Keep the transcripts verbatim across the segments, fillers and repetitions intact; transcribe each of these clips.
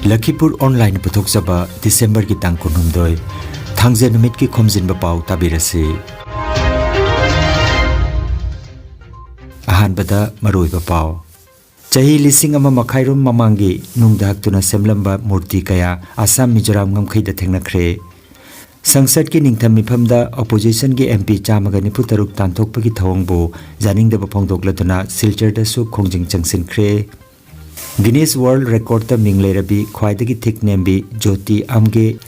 ꯂꯈꯤꯄꯨꯔ online ꯄꯨꯊꯣꯛꯆꯕ ꯗꯤꯁꯦꯝꯕꯔꯒꯤ ꯇꯥꯡ ꯀꯨꯟꯍꯨꯝꯗꯣꯏ, ꯊꯥꯡꯖ ꯅꯨꯃꯤꯠꯀꯤ ꯈꯣꯝꯖꯤꯟꯕ ꯄꯥꯎ ꯇꯥꯕꯤꯔꯁꯤ꯫ ꯑꯍꯥꯟꯕꯗ ꯃꯔꯨꯑꯣꯏꯕ ꯄꯥꯎ꯫ ꯆꯍꯤ ꯂꯤꯁꯤꯡ ꯑꯃ ꯃꯈꯥꯏꯔꯣꯝ ꯃꯃꯥꯡꯒꯤ ꯅꯨꯡꯗ ꯍꯛꯇꯨꯅ ꯁꯦꯝꯂꯝꯕ ꯃꯨꯔꯇꯤ ꯀꯌꯥ ꯑꯁꯥꯝ ꯃꯤꯖꯣꯔꯥꯝ ꯉꯝꯈꯩꯗ ꯊꯦꯡꯅꯈ꯭ꯔꯦ꯫ ꯁꯪꯁꯠꯀꯤ ꯅꯤꯡꯊꯝ ꯃꯤꯐꯝꯗ ꯑꯣꯄꯣꯖꯤꯁꯟꯒꯤ ꯑꯦꯝ ꯄꯤ ꯆꯥꯝꯃꯒ ꯅꯤꯐꯨ ꯇꯔꯨꯛ ꯇꯥꯟꯊꯣꯛꯄꯒꯤ ꯊꯧꯑꯣꯡꯕꯨ ꯌꯥꯅꯤꯡꯗꯕ ꯐꯣꯡꯗꯣꯛꯂꯗꯨꯅ ꯁꯤꯜꯆꯔꯗꯁꯨ ꯈꯣꯡꯖꯪ ꯆꯪꯁꯤꯟꯈ꯭ꯔꯦ꯫ ꯒꯤꯅꯤꯁ ꯋꯥꯔꯜꯗ ꯔꯦꯀꯣꯔꯗꯇ ꯃꯤꯡ ꯂꯩꯔꯕꯤ ꯈ꯭ꯋꯥꯏꯗꯒꯤ ꯊꯤꯛ ꯅꯦꯝꯕꯤ ꯖꯣꯇꯤ ꯑꯝꯒꯦ꯫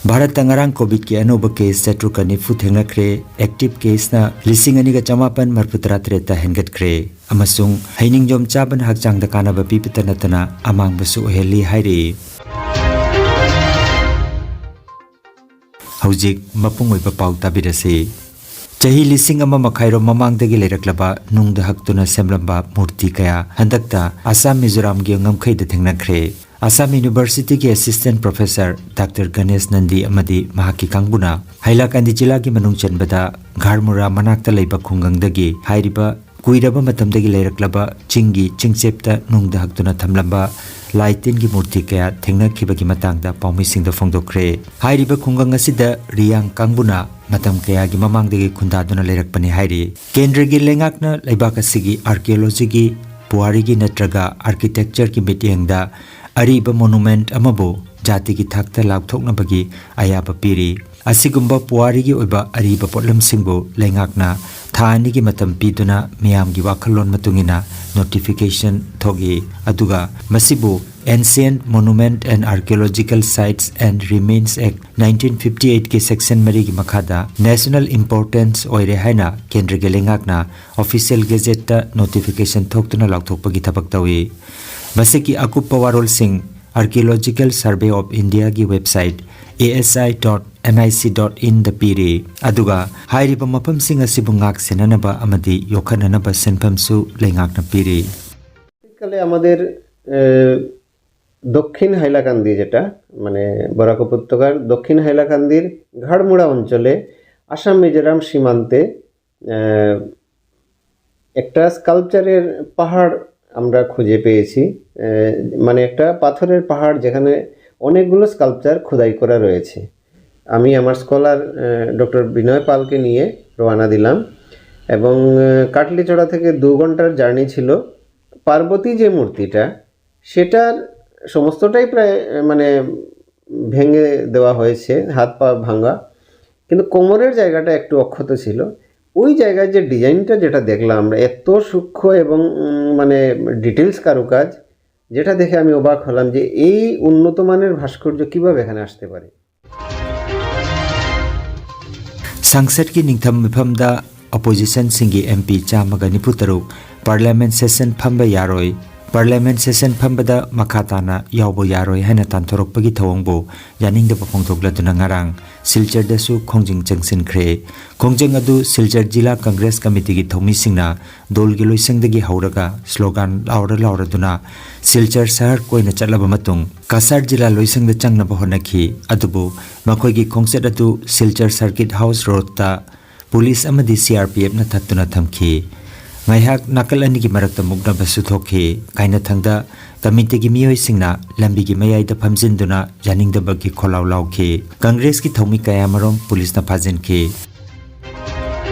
ꯚꯥꯔꯠꯇ ꯉꯔꯥꯡ ꯀꯣꯚꯤꯗꯀꯤ ꯑꯅꯧꯕ ꯀꯦꯁ ꯆꯥꯇ꯭ꯔꯨꯛꯀ ꯅꯤꯐꯨ ꯊꯦꯡꯅꯈ꯭ꯔꯦ꯫ ꯑꯦꯛꯇꯤꯚ ꯀꯦꯁꯅ ꯂꯤꯁꯤꯡ ꯑꯅꯤꯒ ꯆꯃꯥꯄꯟ ꯃꯔꯤꯐꯨ ꯇꯔꯥ ꯇꯔꯦꯠꯇ ꯍꯦꯟꯒꯠꯈ꯭ꯔꯦ꯫ ꯑꯃꯁꯨꯡ ꯍꯩꯅꯤꯡꯖꯣꯝ ꯆꯥꯕꯅ ꯍꯛꯆꯥꯡꯗ ꯀꯥꯟꯅꯕ ꯄꯤꯕꯇ ꯅꯠꯇꯅ ꯑꯃꯥꯡꯕꯁꯨ ꯑꯣꯏꯍꯜꯂꯤ ꯍꯥꯏꯔꯤ꯫ ꯍꯧꯖꯤꯛ ꯃꯄꯨꯡ ꯑꯣꯏꯕ ꯄꯥꯎ ꯇꯥꯕꯤꯔꯁꯤ꯫ ꯆꯍꯤ ꯂꯤꯁꯤꯡ ꯑꯃ ꯃꯈꯥꯏꯔꯣꯝ ꯃꯃꯥꯡꯗꯒꯤ ꯂꯩꯔꯛꯂꯕ ꯅꯨꯡꯗ ꯍꯛꯇꯨꯅ ꯁꯦꯝꯂꯝꯕ ꯃꯨꯔꯇꯤ ꯀꯌꯥ ꯍꯟꯗꯛꯇ ꯑꯁꯥꯝ ꯃꯤꯖꯣꯔꯥꯝꯒꯤ ꯉꯝꯈꯩꯗ ꯊꯦꯡꯅꯈ꯭ꯔꯦ꯫ ꯑꯁꯥꯝ ꯌꯨꯅꯤꯚꯔꯁꯤꯇꯤꯒꯤ ꯑꯦꯁꯤꯁꯇꯦꯟ ꯄ꯭ꯔꯣꯐꯦꯁꯔ ꯗꯥꯛꯇꯔ ꯒꯅꯦꯁ ꯅꯟꯗꯤ ꯑꯃꯗꯤ ꯃꯍꯥꯛꯀꯤ ꯀꯥꯡꯕꯨꯅ ꯍꯩꯂꯥꯀꯥꯟꯗꯤ ꯖꯤꯂꯥꯒꯤ ꯃꯅꯨꯡ ꯆꯟꯕꯗ ꯘꯥꯔꯃꯨꯔꯥ ꯃꯅꯥꯛꯇ ꯂꯩꯕ ꯈꯨꯡꯒꯪꯗꯒꯤ ꯍꯥꯏꯔꯤꯕ ꯀꯨꯏꯔꯕ ꯃꯇꯝꯗꯒꯤ ꯂꯩꯔꯛꯂꯕ ꯆꯤꯡꯒꯤ ꯆꯤꯡꯆꯦꯞꯇ ꯅꯨꯡꯗ ꯍꯛꯇꯨꯅ ꯊꯝꯂꯝꯕ ꯂꯥꯏ ꯇꯤꯟꯒꯤ ꯃꯨꯔꯇꯤ ꯀꯌꯥ ꯊꯦꯡꯅꯈꯤꯕꯒꯤ ꯃꯇꯥꯡꯗ ꯄꯥꯎꯃꯤꯁꯤꯡꯗ ꯐꯣꯡꯗꯣꯛꯈ꯭ꯔꯦ꯫ ꯍꯥꯏꯔꯤꯕ ꯈꯨꯡꯒꯪ ꯑꯁꯤꯗ ꯔꯤꯌꯥꯡ ꯀꯥꯡꯕꯨꯅ ꯃꯇꯝ ꯀꯌꯥꯒꯤ ꯃꯃꯥꯡꯗꯒꯤ ꯈꯨꯟꯗꯥꯗꯨꯅ ꯂꯩꯔꯛꯄꯅꯤ ꯍꯥꯏꯔꯤ꯫ ꯀꯦꯟꯗ꯭ꯔꯒꯤ ꯂꯩꯉꯥꯛꯅ ꯂꯩꯕꯥꯛ ꯑꯁꯤꯒꯤ ꯑꯥꯔꯀꯤꯑꯣꯂꯣꯖꯤꯒꯤ, ꯄꯨꯋꯥꯔꯤꯒꯤ ꯅꯠꯇ꯭ꯔꯒ ꯑꯥꯔꯀꯤꯇꯦꯛꯆꯔꯒꯤ ꯃꯤꯠꯌꯦꯡꯗ ꯑꯔꯤꯕ ꯃꯣꯅꯨꯃꯦꯟꯠ ꯑꯃꯕꯨ ꯖꯥꯇꯤꯒꯤ ꯊꯥꯛꯇ ꯂꯥꯎꯊꯣꯛꯅꯕꯒꯤ ꯑꯌꯥꯕ ꯄꯤꯔꯤ꯫ ꯑꯁꯤꯒꯨꯝꯕ ꯄꯨꯋꯥꯔꯤꯒꯤ ꯑꯣꯏꯕ ꯑꯔꯤꯕ ꯄꯣꯠꯂꯝꯁꯤꯡꯕꯨ ꯂꯩꯉꯥꯛꯅ ꯊꯥ ꯑꯅꯤꯒꯤ ꯃꯇꯝ ꯄꯤꯗꯨꯅ ꯃꯤꯌꯥꯝꯒꯤ ꯋꯥꯈꯜꯂꯣꯟ ꯃꯇꯨꯡ ꯏꯟꯅ ꯅꯣꯇꯤꯐꯤꯀꯦꯁꯟ ꯊꯣꯛꯏ꯫ ꯑꯗꯨꯒ ꯃꯁꯤꯕꯨ Ancient Monument and Archaeological Sites and Remains Act nineteen fifty eightꯀꯤ ꯁꯦꯛꯁꯟ ꯃꯔꯤꯒꯤ ꯃꯈꯥꯗ ꯅꯦꯁꯅꯦꯜ ꯏꯝꯄꯣꯔꯇꯦꯟꯁ ꯑꯣꯏꯔꯦ ꯍꯥꯏꯅ ꯀꯦꯟꯗ꯭ꯔꯒꯤ ꯂꯩꯉꯥꯛꯅ ꯑꯣꯐꯤꯁꯤꯌꯦꯜ ꯒꯦꯖꯦꯠꯇ ꯅꯣꯇꯤꯐꯤꯀꯦꯁꯟ ꯊꯣꯛꯇꯨꯅ ꯂꯥꯎꯊꯣꯛꯄꯒꯤ ꯊꯕꯛ ꯇꯧꯏ꯫ ꯃꯁꯤꯒꯤ ꯑꯀꯨꯞꯄ ꯋꯥꯔꯣꯜꯁꯤꯡ Archaeological Survey of Indiaꯒꯤ website A S I dot N I C dot inꯗ ꯄꯤꯔꯤ꯫ ꯑꯗꯨꯒ ꯍꯥꯏꯔꯤꯕ ꯃꯐꯝꯁꯤꯡ ꯑꯁꯤꯕꯨ ꯉꯥꯛ ꯁꯦꯟꯅꯅꯕ ꯑꯃꯗꯤ ꯌꯣꯛꯈꯠꯅꯅꯕ ꯁꯦꯟꯐꯝꯁꯨ ꯂꯩꯉꯥꯛꯅ ꯄꯤꯔꯤ꯫ শীতকালে আমাদের আহ, দক্ষিণ হাইলাকান্দি, যেটা মানে বরাক উপত্যকার দক্ষিণ হাইলাকান্দির ঘাড়মুড়া অঞ্চলে আসাম মিজোরাম সীমান্তে আহ, একটা স্কাল্পচারের পাহাড় আমরা খুঁজে পেয়েছি। আহ, মানে, একটা পাথরের পাহাড়, যেখানে অনেকগুলো স্কাল্পচার খোদাই করা রয়েছে। আমি আমার স্কলার ডক্টর বিনয় পালকে নিয়ে রওনা দিলাম এবং আহ, কাটলিছড়া থেকে দু ঘন্টার জার্নি ছিল। পার্বতী যে মূর্তিটা, সেটার সমস্তটাই প্রায় আহ, মানে ভেঙে দেওয়া হয়েছে, হাত পা ভাঙা, কিন্তু কোমরের জায়গাটা একটু অক্ষত ছিল। ওই জায়গায় যে ডিজাইনটা যেটা দেখলাম আমরা, এত সূক্ষ্ম এবং উম, মানে ডিটেলস কারুকাজ, যেটা দেখে আমি অবাক হলাম যে এই উন্নত মানের ভাস্কর্য কিভাবে এখানে আসতে পারে। ꯁꯪꯁꯠꯀꯤ ꯅꯤꯡꯊꯝ ꯃꯤꯐꯝꯗ ꯑꯣꯄꯣꯖꯤꯁꯟꯁꯤꯡꯒꯤ ꯑꯦꯝ ꯄꯤ ꯆꯥꯝꯃꯒ ꯅꯤꯐꯨ ꯇꯔꯨꯛ ꯄꯥꯔꯂꯤꯌꯥꯃꯦꯟ ꯁꯦꯁꯟ ꯐꯝꯕ ꯌꯥꯔꯣꯏ, ꯄꯥꯔꯂꯤꯌꯥꯃꯦꯟ ꯁꯦꯁꯟ ꯐꯝꯕꯗ ꯃꯈꯥ ꯇꯥꯅ ꯌꯥꯎꯕ ꯌꯥꯔꯣꯏ ꯍꯥꯏꯅ ꯇꯥꯟꯊꯣꯔꯛꯄꯒꯤ ꯊꯧꯑꯣꯡꯕꯨ ꯌꯥꯅꯤꯡꯗꯕ ꯐꯣꯡꯗꯣꯛꯂꯗꯨꯅ ꯉꯔꯥꯡ ꯁꯤꯜꯆꯔꯗꯁꯨ ꯈꯣꯡꯖꯪ ꯆꯪꯁꯤꯟꯈ꯭ꯔꯦ꯫ ꯈꯣꯡꯖꯪ ꯑꯗꯨ ꯁꯤꯜꯆꯔ ꯖꯤꯂꯥ ꯀꯪꯒ꯭ꯔꯦꯁ ꯀꯃꯤꯇꯤꯒꯤ ꯊꯧꯃꯤꯁꯤꯡꯅ ꯗꯣꯜꯒꯤ ꯂꯣꯏꯁꯪꯗꯒꯤ ꯍꯧꯔꯒ ꯁ꯭ꯂꯣꯒꯥꯟ ꯂꯥꯎꯔ ꯂꯥꯎꯔꯗꯨꯅ ꯁꯤꯜꯆꯔ ꯁꯍꯔ ꯀꯣꯏꯅ ꯆꯠꯂꯕ ꯃꯇꯨꯡ ꯀꯁꯥꯔ ꯖꯤꯂꯥ ꯂꯣꯏꯁꯪꯗ ꯆꯪꯅꯕ ꯍꯣꯠꯅꯈꯤ꯫ ꯑꯗꯨꯕꯨ ꯃꯈꯣꯏꯒꯤ ꯈꯣꯡꯆꯠ ꯑꯗꯨ ꯁꯤꯜꯆꯔ ꯁꯔꯀꯤꯠ ꯍꯥꯎꯁ ꯔꯣꯗꯇ ꯄꯨꯂꯤꯁ ꯑꯃꯗꯤ ꯁꯤ ꯑꯥꯔ ꯄꯤ ꯑꯦꯐꯅ ꯊꯠꯇꯨꯅ ꯊꯝꯈꯤ꯫ ꯉꯥꯏꯍꯥꯛ ꯅꯥꯀꯜ ꯑꯅꯤꯒꯤ ꯃꯔꯛꯇ ꯃꯨꯛꯅꯕꯁꯨ ꯊꯣꯛꯈꯤ꯫ ꯀꯥꯏꯅꯊꯪꯗ ꯀꯃꯤꯇꯤꯒꯤ ꯃꯤꯑꯣꯏꯁꯤꯡꯅ ꯂꯝꯕꯤꯒꯤ ꯃꯌꯥꯏꯗ ꯐꯝꯖꯤꯟꯗꯨꯅ ꯌꯥꯅꯤꯡꯗꯕꯒꯤ ꯈꯣꯜꯂꯥꯎ ꯂꯥꯎꯈꯤ꯫ ꯀꯪꯒ꯭ꯔꯦꯁꯀꯤ ꯊꯧꯃꯤ ꯀꯌꯥꯃꯔꯨꯝ ꯄꯨꯂꯤꯁꯅ ꯐꯥꯖꯤꯟꯈꯤ꯫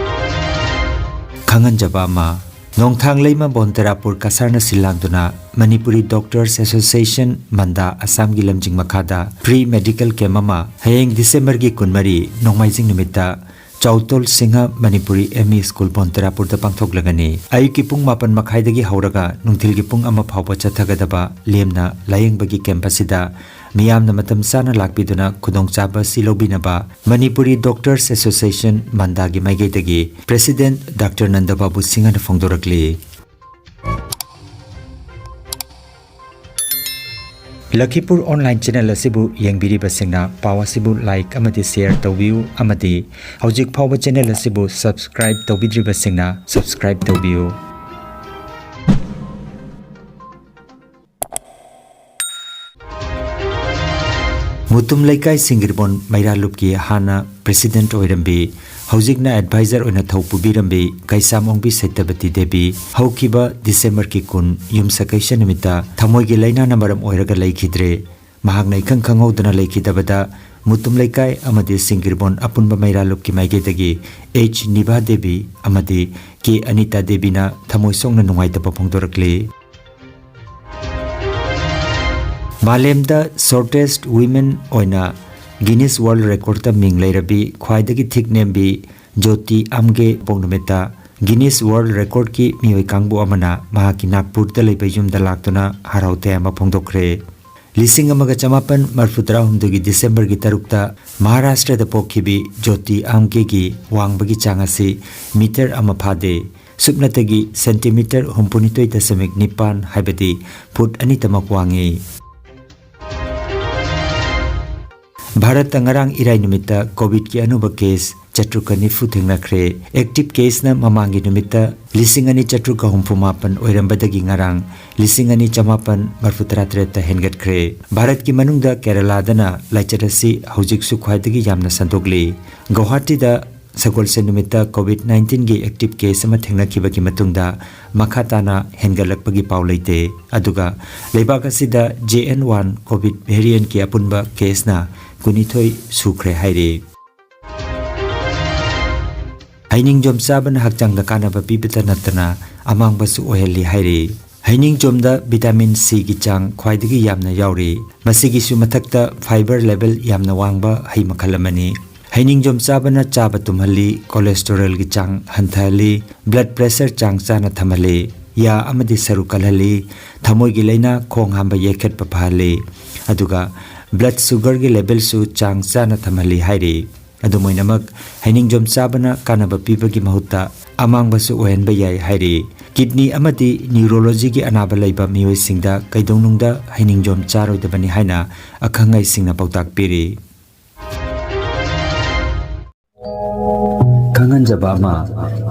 ꯈꯪꯍꯟꯖꯕ ꯑꯃ, ꯅꯣꯡꯊꯥꯡ ꯂꯩꯃ ꯕꯣꯟꯇꯦꯔꯥꯄꯨꯔ ꯀꯁꯥꯔꯅ ꯁꯤꯜ ꯂꯥꯡꯗꯨꯅ ꯃꯅꯤꯄꯨꯔꯤ ꯗꯣꯛꯇꯔꯁ ꯑꯦꯁꯣꯁꯤꯌꯦꯁꯟ ꯃꯟꯗꯥ ꯑꯁꯥꯝꯒꯤ ꯂꯝꯖꯤꯡ ꯃꯈꯥꯗ ꯐ꯭ꯔꯤ ꯃꯦꯗꯤꯀꯦꯜ ꯀꯦꯝꯞ ꯑꯃ ꯍꯌꯦꯡ ꯗꯤꯁꯦꯝꯕꯔꯒꯤ ꯀꯨꯟꯃꯔꯤ ꯅꯣꯡꯃꯥꯏꯖꯤꯡ ꯅꯨꯃꯤꯠꯇ Chaotol Singha Manipuri M E school ꯕꯣꯟꯇꯦꯔꯥꯄꯨꯔꯗ ꯄꯥꯡꯊꯣꯛꯂꯒꯅꯤ꯫ ꯑꯌꯨꯛꯀꯤ ꯄꯨꯡ ꯃꯥꯄꯟ ꯃꯈꯥꯏꯗꯒꯤ ꯍꯧꯔꯒ ꯅꯨꯡꯊꯤꯜꯒꯤ ꯄꯨꯡ ꯑꯃ ꯐꯥꯎꯕ ꯆꯠꯊꯒꯗꯕ ꯂꯦꯝꯅ ꯂꯥꯌꯦꯡꯕꯒꯤ ꯀꯦꯝꯞ ꯑꯁꯤꯗ ꯃꯤꯌꯥꯝꯅ ꯃꯇꯝ ꯆꯥꯅ ꯂꯥꯛꯄꯤꯗꯨꯅ ꯈꯨꯗꯣꯡꯆꯥꯕ ꯑꯁꯤ ꯂꯧꯕꯤꯅꯕ ꯃꯅꯤꯄꯨꯔꯤ ꯗꯣꯛꯇꯔꯁ ꯑꯦꯁꯣꯁꯤꯌꯦꯁꯟ ꯃꯟꯗꯥꯒꯤ ꯃꯥꯏꯀꯩꯗꯒꯤ ꯄ꯭ꯔꯦꯁꯤꯗꯦꯟꯠ ꯗꯥꯛꯇꯔ ꯅꯟꯗꯕꯥꯕꯨ ꯁꯤꯡꯍꯅ ꯐꯣꯡꯗꯣꯔꯛꯂꯤ꯫ ꯂꯈꯤꯄꯨꯔ ꯑꯣꯟꯂꯥꯏꯟ ꯆꯦꯅꯦꯜ ꯑꯁꯤꯕꯨ ꯌꯦꯡꯕꯤꯔꯤꯕꯁꯤꯡꯅ ꯄꯥꯎ ꯑꯁꯤꯕꯨ ꯂꯥꯏꯛ ꯑꯃꯗꯤ ꯁꯦꯌꯔ ꯇꯧꯕꯤꯌꯨ ꯑꯃꯗꯤ ꯍꯧꯖꯤꯛ ꯐꯥꯎꯕ ꯆꯦꯅꯦꯜ ꯑꯁꯤꯕꯨ ꯁꯕꯁꯀ꯭ꯔꯥꯏꯕ ꯇꯧꯕꯤꯗ꯭ꯔꯤꯕꯁꯤꯡꯅ ꯁꯕꯁꯀ꯭ꯔꯥꯏꯕ ꯇꯧꯕꯤꯌꯨ꯫ ꯃꯨꯇꯨꯝ ꯂꯩꯀꯥꯏ ꯁꯤꯡꯒꯤꯔꯕꯣꯟ ꯃꯩꯔꯥꯂꯨꯞꯀꯤ ꯍꯥꯟꯅ ꯄ꯭ꯔꯦꯁꯤꯗꯦꯟꯠ ꯑꯣꯏꯔꯝꯕꯤ, ꯍꯧꯖꯤꯛꯅ ꯑꯦꯗꯚꯥꯏꯖꯔ ꯑꯣꯏꯅ ꯊꯧ ꯄꯨꯕꯤꯔꯝꯕꯤ ꯀꯩꯁꯥꯝ ꯑꯣꯡꯕꯤ ꯁꯩꯇꯕꯇꯤ ꯗꯦꯕꯤ ꯍꯧꯈꯤꯕ ꯗꯤꯁꯦꯝꯕꯔꯒꯤ ꯀꯨꯟ ꯌꯨꯝꯁꯀꯩꯁ ꯅꯨꯃꯤꯠꯇ ꯊꯃꯣꯏꯒꯤ ꯂꯥꯏꯅꯥꯅ ꯃꯔꯝ ꯑꯣꯏꯔꯒ ꯂꯩꯈꯤꯗ꯭ꯔꯦ꯫ ꯃꯍꯥꯛꯅ ꯏꯈꯪ ꯈꯪꯍꯧꯗꯅ ꯂꯩꯈꯤꯗꯕꯗ ꯃꯨꯇꯨꯝ ꯂꯩꯀꯥꯏ ꯑꯃꯗꯤ ꯁꯤꯡꯒꯤꯔꯕꯣꯟ ꯑꯄꯨꯟꯕ ꯃꯩꯔꯥꯂꯨꯞꯀꯤ ꯃꯥꯏꯀꯩꯗꯒꯤ ꯑꯩꯆ ꯅꯤꯚꯥ ꯗꯦꯕꯤ ꯑꯃꯗꯤ ꯀꯦ ꯑꯅꯤꯇꯥ ꯗꯦꯕꯤꯅ ꯊꯃꯣꯏ ꯁꯣꯛꯅ ꯅꯨꯡꯉꯥꯏꯇꯕ ꯐꯣꯡꯗꯣꯔꯛꯂꯤ꯫ ꯃꯥꯂꯦꯝꯗ ꯁꯣꯔꯇꯦꯁ ꯋꯤꯃꯦꯟ ꯑꯣꯏꯅ ꯒꯤꯅꯤꯁ ꯋꯥꯔꯜ ꯔꯦꯀꯣꯔꯗꯇ ꯃꯤꯡ ꯂꯩꯔꯕꯤ ꯈ꯭ꯋꯥꯏꯗꯒꯤ ꯊꯤꯛ ꯅꯦꯝꯕꯤ ꯖꯣꯇꯤ ꯑꯥꯝꯒꯦ ꯄꯣꯛ ꯅꯨꯃꯤꯠꯇ ꯒꯤꯅꯤꯁ ꯋꯥꯔꯜ ꯔꯦꯀꯣꯔꯗꯀꯤ ꯃꯤꯑꯣꯏ ꯀꯥꯡꯕꯨ ꯑꯃꯅ ꯃꯍꯥꯛꯀꯤ ꯅꯥꯒꯄꯨꯔꯗ ꯂꯩꯕ ꯌꯨꯝꯗ ꯂꯥꯛꯇꯨꯅ ꯍꯔꯥꯎ ꯇꯌꯥꯝꯕ ꯐꯣꯡꯗꯣꯛꯈ꯭ꯔꯦ꯫ ꯂꯤꯁꯤꯡ ꯑꯃꯒ ꯆꯃꯥꯄꯟ ꯃꯔꯤꯐꯨ ꯇꯔꯥꯍꯨꯝꯗꯣꯏꯒꯤ ꯗꯤꯁꯦꯝꯕꯔꯒꯤ ꯇꯔꯨꯛꯇ ꯃꯍꯥꯔꯥꯁꯇ꯭ꯔꯗ ꯄꯣꯛꯈꯤꯕꯤ ꯖꯣꯇꯤ ꯑꯥꯝꯒꯦꯒꯤ ꯋꯥꯡꯕꯒꯤ ꯆꯥꯡ ꯑꯁꯤ ꯃꯤꯇꯔ ꯑꯃ ꯐꯥꯗꯦ꯫ ꯁꯨꯞꯅꯇꯒꯤ ꯁꯦꯟꯇꯤꯃꯤꯇꯔ ꯍꯨꯝꯐꯨꯅꯤꯊꯣꯏ ꯗꯁꯃꯤꯛ ꯅꯤꯄꯥꯟ, ꯍꯥꯏꯕꯗꯤ ꯐꯨꯠ ꯑꯅꯤꯇꯃꯛ ꯋꯥꯡꯉꯤ꯫ ꯚꯥꯔꯠꯇ ꯉꯔꯥꯡ ꯏꯔꯥꯏ ꯅꯨꯃꯤꯠꯇ ꯀꯣꯚꯤꯗꯀꯤ ꯑꯅꯧꯕ ꯀꯦꯁ ꯆꯥꯇ꯭ꯔꯨꯛꯀ ꯅꯤꯐꯨ ꯊꯦꯡꯅꯈ꯭ꯔꯦ꯫ ꯑꯦꯛꯇꯤꯚ ꯀꯦꯁꯅ ꯃꯃꯥꯡꯒꯤ ꯅꯨꯃꯤꯠꯇ ꯂꯤꯁꯤꯡ ꯑꯅꯤ ꯆꯥꯇ꯭ꯔꯨꯛꯀ ꯍꯨꯝꯐꯨ ꯃꯥꯄꯟ ꯑꯣꯏꯔꯝꯕꯗꯒꯤ ꯉꯔꯥꯡ ꯂꯤꯁꯤꯡ ꯑꯅꯤ ꯆꯃꯥꯄꯟ ꯃꯔꯤꯐꯨ ꯇꯔꯥ ꯇꯔꯦꯠꯇ ꯍꯦꯟꯒꯠꯈ꯭ꯔꯦ꯫ ꯚꯥꯔꯠꯀꯤ ꯃꯅꯨꯡꯗ ꯀꯦꯔꯂꯥꯗꯅ ꯂꯥꯏꯆꯠ ꯑꯁꯤ ꯍꯧꯖꯤꯛꯁꯨ ꯈ꯭ꯋꯥꯏꯗꯒꯤ ꯌꯥꯝꯅ ꯁꯟꯗꯣꯛꯂꯤ꯫ ꯒꯧꯍꯥꯇꯤꯗ ꯁꯒꯣꯜꯁꯦꯟ ꯅꯨꯃꯤꯠꯇ ꯀꯣꯚꯤꯗ ꯅꯥꯏꯟꯇꯤꯟꯒꯤ ꯑꯦꯛꯇꯤꯚ ꯀꯦꯁ ꯑꯃ ꯊꯦꯡꯅꯈꯤꯕꯒꯤ ꯃꯇꯨꯡꯗ ꯃꯈꯥ ꯇꯥꯅ ꯍꯦꯟꯒꯠꯂꯛꯄꯒꯤ ꯄꯥꯎ ꯂꯩꯇꯦ꯫ ꯑꯗꯨꯒ ꯂꯩꯕꯥꯛ ꯑꯁꯤꯗ ꯖꯦ ꯑꯦꯟ ꯋꯥꯟ ꯀꯣꯚꯤꯗ ꯚꯦꯔꯤꯌꯦꯟꯠꯀꯤ ꯑꯄꯨꯟꯕ ꯀꯦꯁꯅ ꯀꯨꯟꯅꯤꯊꯣꯏ ꯁꯨꯈ꯭ꯔꯦ ꯍꯥꯏꯔꯤ꯫ ꯍꯩꯅꯤꯡꯖꯣꯝ ꯆꯥꯕꯅ ꯍꯛꯆꯥꯡꯗ ꯀꯥꯟꯅꯕ ꯄꯤꯕꯇ ꯅꯠꯇꯅ ꯑꯃꯥꯡꯕꯁꯨ ꯑꯣꯏꯍꯜꯂꯤ ꯍꯥꯏꯔꯤ꯫ ꯍꯩꯅꯤꯡꯖꯣꯝꯗ ꯚꯤꯇꯥꯃꯤꯟ ꯁꯤꯒꯤ ꯆꯥꯡ ꯈ꯭ꯋꯥꯏꯗꯒꯤ ꯌꯥꯝꯅ ꯌꯥꯎꯔꯤ꯫ ꯃꯁꯤꯒꯤꯁꯨ ꯃꯊꯛꯇ ꯐꯥꯏꯕꯔ ꯂꯦꯚꯦꯜ ꯌꯥꯝꯅ ꯋꯥꯡꯕ ꯍꯩ ꯃꯈꯜ ꯑꯃꯅꯤ꯫ ꯍꯩꯅꯤꯡꯖꯣꯝ ꯆꯥꯕꯅ ꯆꯥꯕ ꯇꯨꯝꯍꯜꯂꯤ, ꯀꯣꯂꯦꯁꯇꯦꯔꯣꯜꯒꯤ ꯆꯥꯡ ꯍꯟꯊꯍꯜꯂꯤ, ꯕ꯭ꯂꯗ ꯄ꯭ꯔꯦꯁꯔ ꯆꯥꯡ ꯆꯥꯅ ꯊꯝꯍꯜꯂꯤ, ꯌꯥ ꯑꯃꯗꯤ ꯁꯔꯨ ꯀꯜꯍꯜꯂꯤ, ꯊꯃꯣꯏꯒꯤ ꯂꯥꯏꯅꯥ, ꯈꯣꯡ ꯍꯥꯝꯕ ꯌꯩꯈꯠꯄ ꯐꯍꯜꯂꯤ, ꯑꯗꯨꯒ ꯕ꯭ꯂꯗ ꯁꯨꯒꯔꯒꯤ ꯂꯦꯚꯦꯜꯁꯨ ꯆꯥꯡ ꯆꯥꯅ ꯊꯝꯍꯜꯂꯤ ꯍꯥꯏꯔꯤ꯫ ꯑꯗꯨꯝ ꯑꯣꯏꯅꯃꯛ, ꯍꯩꯅꯤꯡꯖꯣꯝ ꯆꯥꯕꯅ ꯀꯥꯟꯅꯕ ꯄꯤꯕꯒꯤ ꯃꯍꯨꯠꯇ ꯑꯃꯥꯡꯕꯁꯨ ꯑꯣꯏꯍꯟꯕ ꯌꯥꯏ ꯍꯥꯏꯔꯤ꯫ ꯀꯤꯗꯅꯤ ꯑꯃꯗꯤ ꯅ꯭ꯌꯨꯔꯣꯂꯣꯖꯤꯒꯤ ꯑꯅꯥꯕ ꯂꯩꯕ ꯃꯤꯑꯣꯏꯁꯤꯡꯗ ꯀꯩꯗꯧꯅꯨꯡꯗ ꯍꯩꯅꯤꯡꯖꯣꯝ ꯆꯥꯔꯣꯏꯗꯕꯅꯤ ꯍꯥꯏꯅ ꯑꯈꯪ ꯑꯍꯩꯁꯤꯡꯅ ꯄꯥꯎꯇꯥꯛ ꯄꯤꯔꯤ꯫ ꯈꯪꯍꯟꯖꯕ ꯑꯃ,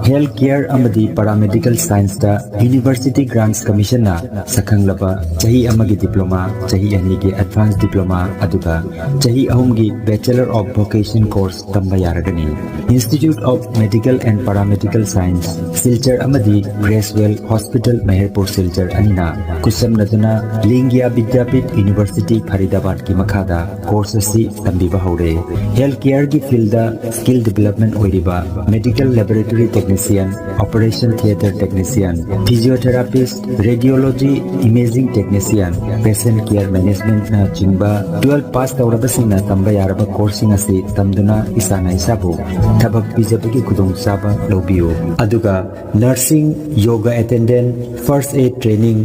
Health Care ꯑꯃꯗꯤ Paramedical Scienceꯇ University Grants Commissionꯅ ꯁꯛꯈꯪꯂꯕ ꯆꯍꯤ ꯑꯃꯒꯤ diploma, ꯆꯍꯤ ꯑꯅꯤꯒꯤ advanced diploma, ꯑꯗꯨꯒ ꯆꯍꯤ ꯑꯍꯨꯝꯒꯤ Bachelor of Vocation course ꯇꯝꯕ ꯌꯥꯔꯒꯅꯤ꯫ Institute of Medical and Paramedical Science, Silchar ꯑꯃꯗꯤ Creswell Hospital, ꯃꯍꯦꯔꯄꯨꯔ, ꯁꯤꯜꯆꯔ ꯑꯅꯤꯅ ꯈꯨꯠꯁꯝꯅꯗꯨꯅ ꯂꯤꯡꯒ꯭ꯌꯥ ꯕꯤꯗ꯭ꯌꯥꯄꯤꯊ University, ꯐꯔꯤꯗꯥꯕꯥꯗꯀꯤ ꯃꯈꯥꯗ course ꯑꯁꯤ ꯇꯝꯕꯤꯕ ꯍꯧꯔꯦ꯫ Health Careꯒꯤ fieldꯗ skill development ꯑꯣꯏꯔꯤꯕ Medical Laboratory Technician, Operation Theatre Technician, Physiotherapist, Radiology Imaging Technician, Patient Care Managementꯅ ꯆꯤꯡꯕ twelve pass ꯇꯧꯔꯕꯁꯤꯡꯅ ꯇꯝꯕ ꯌꯥꯔꯕ courseꯁꯤꯡ ꯑꯁꯤ ꯇꯝꯗꯨꯅ ꯏꯁꯥꯅ ꯏꯁꯥꯕꯨ ꯊꯕꯛ ꯄꯤꯖꯕꯒꯤ ꯈꯨꯗꯣꯡꯆꯥꯕ ꯂꯧꯕꯤꯌꯨ꯫ ꯑꯗꯨꯒ Nursing, Yoga Attendant, First Aid Training,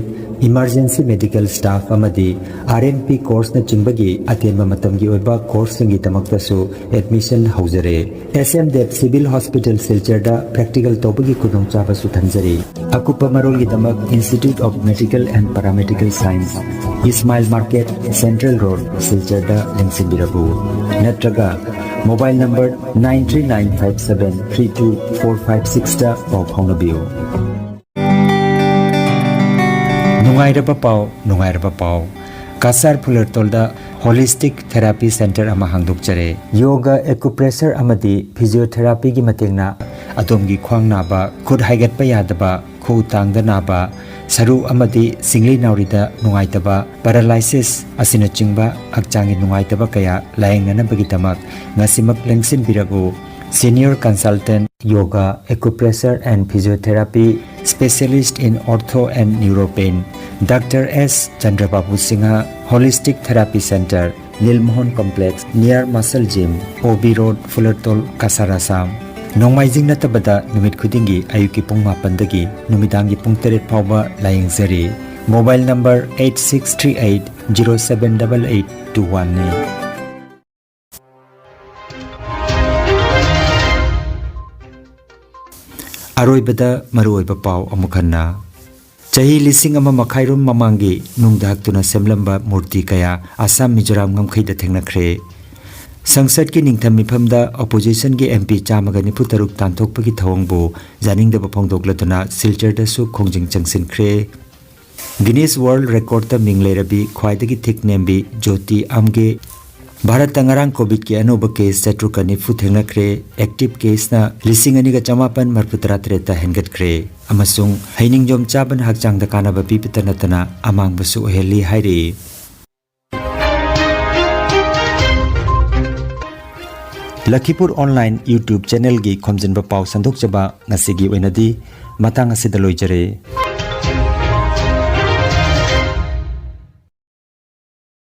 Emergency Medical Staff ꯑꯃꯗꯤ RNP courseꯅꯆꯤꯡꯕꯒꯤ ꯑꯇꯦꯟꯕ ꯃꯇꯝꯒꯤ ꯑꯣꯏꯕ courseꯁꯤꯡꯒꯤꯗꯃꯛꯇꯁꯨ admission ꯍꯧꯖꯔꯦ꯫ S M Dev Civil Hospital ꯁꯤꯜꯆꯔꯗ practical ꯇꯧꯕꯒꯤ ꯈꯨꯗꯣꯡꯆꯥꯕꯁꯨ ꯊꯝꯖꯔꯤ꯫ ꯑꯀꯨꯞꯄ ꯃꯔꯣꯜꯒꯤꯗꯃꯛ Institute of Medical and Paramedical Science, Ismail Market, Central Road, ꯁꯤꯜꯆꯔꯗ ꯂꯦꯡꯁꯤꯟꯕꯤꯔꯛꯎ꯫ ꯅꯠꯇ꯭ꯔꯒ mobile number nine three nine five seven three two four five sixꯇ ꯄꯥꯎ ꯐꯥꯎꯅꯕꯤꯌꯨ꯫ ꯅꯨꯡꯉꯥꯏꯔꯕ ꯄꯥꯎ, ꯅꯨꯡꯉꯥꯏꯔꯕ ꯄꯥꯎ꯫ ꯀꯁꯥꯔ ꯐꯨꯂꯔꯇꯣꯜꯗ Holistic Therapy Center ꯑꯃ ꯍꯥꯡꯗꯣꯛꯆꯔꯦ꯫ Yoga, acupressure ꯑꯃꯗꯤ physiotherapyꯒꯤ ꯃꯇꯦꯡꯅ ꯑꯗꯣꯝꯒꯤ ꯈ꯭ꯋꯥꯡ ꯅꯥꯕ, ꯈꯨꯠ ꯍꯥꯏꯒꯠꯄ ꯌꯥꯗꯕ, ꯈꯨꯎ ꯇꯥꯡꯗ ꯅꯥꯕ, ꯁꯔꯨ ꯑꯃꯗꯤ ꯁꯤꯡꯂꯤ ꯅꯥꯎꯔꯤꯗ ꯅꯨꯡꯉꯥꯏꯇꯕ, paralysis ꯑꯁꯤꯅꯆꯤꯡꯕ ꯍꯛꯆꯥꯡꯒꯤ ꯅꯨꯡꯉꯥꯏꯇꯕ ꯀꯌꯥ ꯂꯥꯌꯦꯡꯅꯅꯕꯒꯤꯗꯃꯛ ꯉꯁꯤꯃꯛ ꯂꯦꯡꯁꯤꯟꯕꯤꯔꯛꯎ꯫ Senior Consultant, Yoga, Acupressure and Physiotherapy, Specialist in Ortho and Neuropain, Doctor S Chandrababu Singha, Holistic Therapy Center, Nilmohan Complex, near Muscle Gym, O B Road, Fulertol, Kasar, Assam. ꯅꯣꯡꯃꯥꯏꯖꯤꯡ ꯅꯠꯇꯕꯗ ꯅꯨꯃꯤꯠ ꯈꯨꯗꯤꯡꯒꯤ ꯑꯌꯨꯛꯀꯤ ꯄꯨꯡ ꯃꯥꯄꯟꯗꯒꯤ ꯅꯨꯃꯤꯗꯥꯡꯒꯤ ꯄꯨꯡ ꯇꯔꯦꯠ ꯐꯥꯎꯕ ꯂꯥꯌꯦꯡꯖꯔꯤ꯫ Mobile number eight six three eight zero seven double eight two oneꯅꯤ꯫ ꯑꯔꯣꯏꯕꯗ ꯃꯔꯨꯑꯣꯏꯕ ꯄꯥꯎ ꯑꯃꯨꯛ ꯍꯟꯅ꯫ ꯆꯍꯤ ꯂꯤꯁꯤꯡ ꯑꯃ ꯃꯈꯥꯏꯔꯣꯝ ꯃꯃꯥꯡꯒꯤ ꯅꯨꯡꯗ ꯍꯛꯇꯨꯅ ꯁꯦꯝꯂꯝꯕ ꯃꯨꯔꯇꯤ ꯀꯌꯥ ꯑꯁꯥꯝ ꯃꯤꯖꯣꯔꯥꯝ ꯉꯝꯈꯩꯗ ꯊꯦꯡꯅꯈ꯭ꯔꯦ꯫ ꯁꯪꯁꯠꯀꯤ ꯅꯤꯡꯊꯝ ꯃꯤꯐꯝꯗ ꯑꯣꯄꯣꯖꯤꯁꯟꯒꯤ ꯑꯦꯝ ꯄꯤ ꯆꯥꯝꯃꯒ ꯅꯤꯐꯨ ꯇꯔꯨꯛ ꯇꯥꯟꯊꯣꯛꯄꯒꯤ ꯊꯧꯑꯣꯡꯕꯨ ꯌꯥꯅꯤꯡꯗꯕ ꯐꯣꯡꯗꯣꯛꯂꯗꯨꯅ ꯁꯤꯜꯆꯔꯗꯁꯨ ꯈꯣꯡꯖꯪ ꯆꯪꯁꯤꯟꯈ꯭ꯔꯦ꯫ ꯒꯤꯅꯤꯁ ꯋꯥꯔꯜꯗ ꯔꯦꯀꯣꯔꯗꯇ ꯃꯤꯡ ꯂꯩꯔꯕꯤ ꯈ꯭ꯋꯥꯏꯗꯒꯤ ꯊꯤꯛ ꯅꯦꯝꯕꯤ ꯖꯣꯇꯤ ꯑꯝꯒꯦ꯫ ꯚꯥꯔꯠꯇ ꯉꯔꯥꯡ ꯀꯣꯚꯤꯗꯀꯤ ꯑꯅꯧꯕ ꯀꯦꯁ ꯆꯥꯇ꯭ꯔꯨꯛꯀ ꯅꯤꯐꯨ ꯊꯦꯡꯅꯈ꯭ꯔꯦ꯫ ꯑꯦꯛꯇꯤꯚ ꯀꯦꯁꯅ ꯂꯤꯁꯤꯡ ꯑꯅꯤꯒ ꯆꯃꯥꯄꯟ ꯃꯔꯤꯐꯨ ꯇꯔꯥ ꯇꯔꯦꯠꯇ ꯍꯦꯟꯒꯠꯈ꯭ꯔꯦ꯫ ꯑꯃꯁꯨꯡ ꯍꯩꯅꯤꯡꯖꯣꯝ ꯆꯥꯕꯅ ꯍꯛꯆꯥꯡꯗ ꯀꯥꯟꯅꯕ ꯄꯤꯕꯇ ꯅꯠꯇꯅ ꯑꯃꯥꯡꯕꯁꯨ ꯑꯣꯏꯍꯜꯂꯤ ꯍꯥꯏꯔꯤ꯫ ꯂꯈꯤꯄꯨꯔ ꯑꯣꯟꯂꯥꯏꯟ YouTube ꯆꯦꯅꯦꯜꯒꯤ ꯈꯣꯝꯖꯤꯟꯕ ꯄꯥꯎ ꯁꯟꯗꯣꯛꯆꯕ ꯉꯁꯤꯒꯤ ꯑꯣꯏꯅꯗꯤ ꯃꯇꯥꯡ ꯑꯁꯤꯗ ꯂꯣꯏꯖꯔꯦ꯫